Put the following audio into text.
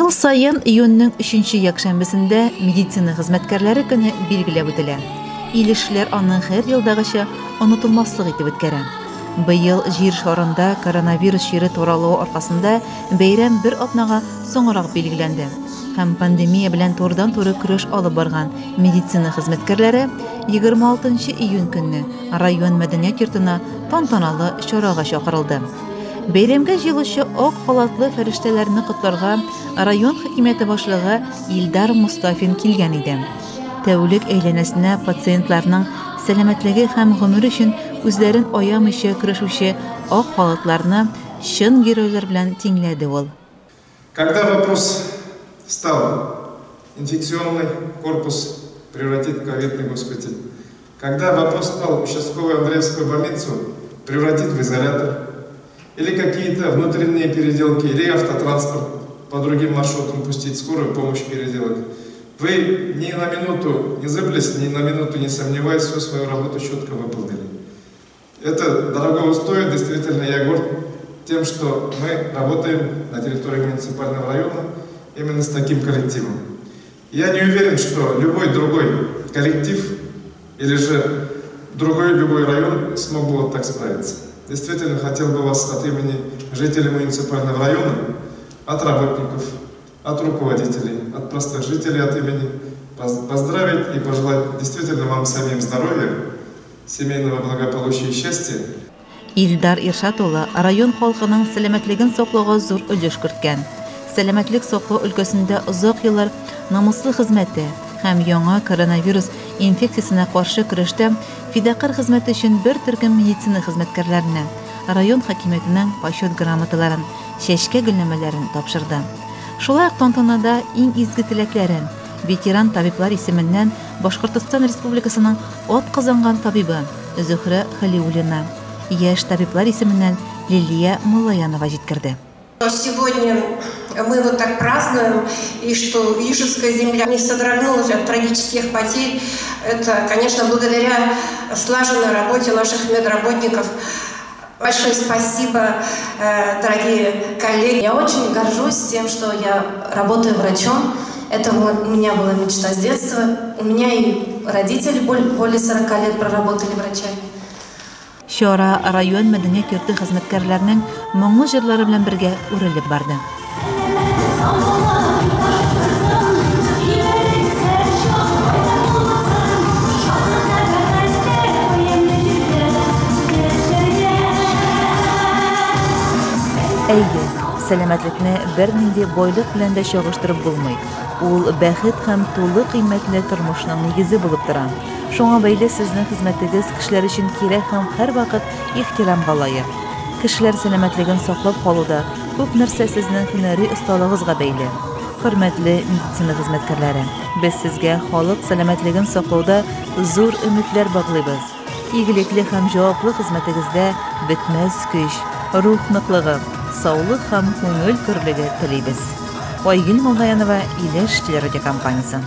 Ел сайын июньнең 3-нче якшәмбесендә медицина хезмәткәрләре көне билгеләп үтелә. Илешләр аның һәр елдагыча онытылмаслык итеп үткәрә. Быел җир шарында коронавирус чире таралуы аркасында бәйрәм бер атнага соңрак билгеләнде. Һәм пандемия белән турыдан-туры көрәш алып барган медицина хезмәткәрләре 26 июнь көнне район мәдәният йортына тантаналы чарага чакырылды. Бәйрәмгә җыелучы ак халатлы фәрештәләрне котларга район хакимияте башлыгы Илдар Мустафин килгән иде. Тәүлек әйләнәсенә пациентларның сәламәтлеге һәм гомере өчен үзләрен аямыйча көрәшүче ак халатларны чын геройлар белән тиңләде ул. Когда вопрос стал инфекционный корпус превратить в ковидный госпиталь, когда вопрос стал участковую Андреевскую больницу превратить в изолятор, или какие-то внутренние переделки, или автотранспорт по другим маршрутам пустить, скорую помощь переделать. Вы ни на минуту не забылись, ни на минуту не сомневаясь, всю свою работу четко выполнили. Это дорого стоит, действительно, я горд тем, что мы работаем на территории муниципального района именно с таким коллективом. Я не уверен, что любой другой коллектив или же любой район смог бы вот так справиться. Действительно, хотел бы вас от имени жителей муниципального района, от работников, от руководителей, от простых жителей от имени поздравить и пожелать действительно вам самим здоровья, семейного благополучия и счастья. Илдар Иршат улы район халкының сәламәтлеген саклауга зур өлеш керткән. Сәламәтлек саклау өлкәсендә озак еллар намуслы хезмәте һәм яңа коронавирус инфекциясына каршы көрәштә фидакарь хезмәте өчен бер төркем медицина хезмәткәрләренә район хакимиятенең почет грамоталарын, чәчкә гөлнәмәләрен тапшырды. Шулай ук тантанада иң изге теләкләрен ветеран табиблар исеменнән Башкортстан Республикасының ат казанган табибы Зөһрә Халиуллина, яшь табиблар исеменнән Лилия Мулаянова җиткерде. Сегодня мы вот так празднуем, и что Ижевская земля не содрогнулась от трагических потерь. Это, конечно, благодаря слаженной работе наших медработников. Большое спасибо, дорогие коллеги. Я очень горжусь тем, что я работаю врачом. Это у меня была мечта с детства. У меня и родители более 40 лет проработали врачами. Шора район мәдәният йорты хезмәткәрләренең моңлы җырлары белән бергә үрелеп барды. Әйе, сәламәтлекне бернинди байлык белән дә чагыштырып булмый. Ул бәхет һәм тулы кыйммәтле тормышның нигезе булып тора. Шуңа бәйле сезнең хезмәтегез кешеләр өчен кирәк һәм һәрвакыт ихтирамга лаек. Кешеләр сәламәтлеген саклап калуда күп нәрсә сезнең һөнәри осталыгызга бәйле. Хөрмәтле медицина хезмәткәрләре, без сезгә халык сәламәтлеген саклауда зур өметләр баглыйбыз. Игелекле һәм җаваплы хезмәтегездә бетмәс көч, рух ныклыгы, саулык һәм күңел көрлеге телибез. Айгөл Мулаянова, Илеш телерадиокомпаниясе.